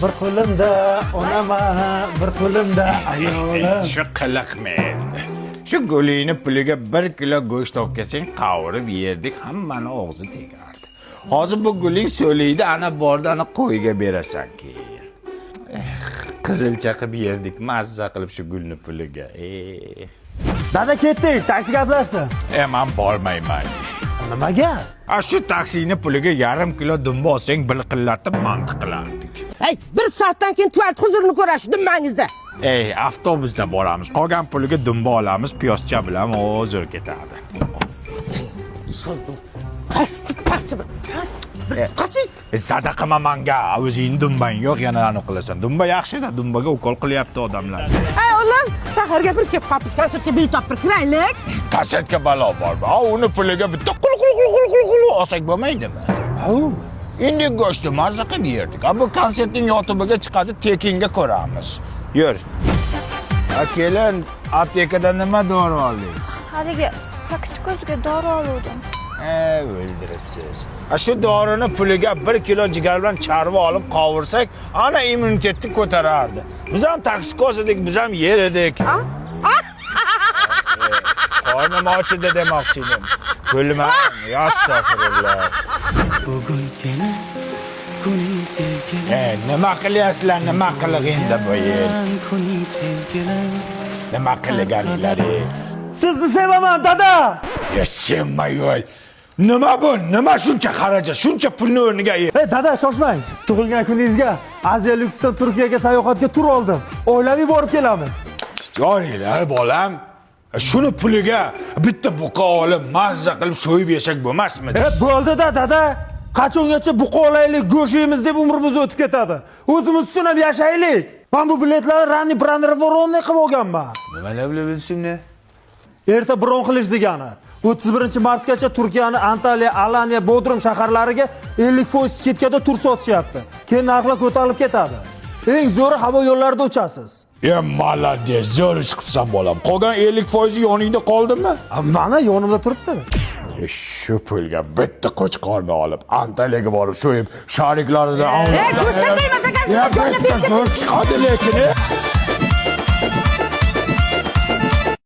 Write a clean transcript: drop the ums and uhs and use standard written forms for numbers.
Bir qo'limda onama, bir qo'limda ayolim. Shu qiliqmen. Shu gulingni puliga 1 kilo go'sht olib kelsang, qavurib yerdik, hammani og'zi tegardi. Hozir bu guling so'liydi, ana bordi, ana qo'yga berasan keyin. Eh, qizilcha qilib yerdik, mazza qilib shu gulni puliga. Eh. Dada, ketdik, taksi gaplashdi. E, man bormayman. Nimaga? A shu taksini puliga yarim kilo dumba olsang, bilqillatib manti qilardik. Hey, bir soatdan keyin tualet huzurini ko'rasiz dumbangizda. Ey, avtobusda boramiz. Qolgan puliga dumba olamiz, piyozcha bilan o'zir ketadi. Pasti, pasti. Qoching. E, sadaqa manga, o'zingni dumbang yo'q, yana anaqa qilasan. Dumba yaxshi-da, dumbaga ukol qilyapti odamlar. Ey, o'g'lim, shaharga bir kelib qolibmiz, konsertga bilet olib bir kiraylik. Konsertga balo bormi? A, uni puliga bitta qul qul qul qul qul qul olsak bo'lmaydimi? Au. Endi go'shtni mazza qilib yerdik. A bu konsertning yotubiga chiqadi, tekinga ko'ramiz. Yur. A kelin, aptekadan nima dori olding? Haligi toksikozga dori oluvdim. E, o'ldiribsiz. A shu dorini puliga 1 kilo jigar bilan charva olib qovursak, ana immunitetni ko'tarardi. Biz ham toksikoz edik, biz ham yer edik. Qornim och edi demoqchi edim. Kulmang, ya astag'firulloh. Bugun seni kuning sevgilim. E, nima qilyapsizlar, nima qilig'ingda bu yil? Kuning sevgilim. Nima qilganinglar? Sizni sevaman, dada. Ya senma yo'l. Nima bu? Nima shuncha xarajat, shuncha pulni o'rniga? Ey dada, shoshmang. Tug'ilgan kuningizga Aziya Luxdan Turkiyaga sayohatga tur oldim. Oilaviy borib kelamiz. Joringlar, bolam. Shuni puliga bitta buqa olib, mazza qilib so'yib yesak bo'lmasmidi? E, bo'ldi-da, dada. Qachongacha buqa olaylik, go'sht yeymiz deb umrimiz o'tib ketadi. O'zimiz uchun ham yashaylik. Men bu biletlarni ранний бронированный qilib olganman. Nimalar bilibsizmi? Erta bron qilish degani. 31-martgacha Turkiyani Antalya, Alanya, Bodrum shaharlariga 50% скидка da tur sotishyapti. Keyin narxlar ko'tarilib ketadi. Eng zo'ri havo yo'llarida uchasiz. Ya молодец, zo'r ish qilibsan, bolam. Qolgan 50% yoningda qoldimi? A, mana yonimda turibdi. E, shu pulga bitta qo'chqorni olib, Antaliyaga borib so'yib, shariklarida Ey, go'shtdan deymas ekansiz, Ya joyga bitta zo'r chiqadi lekin. E.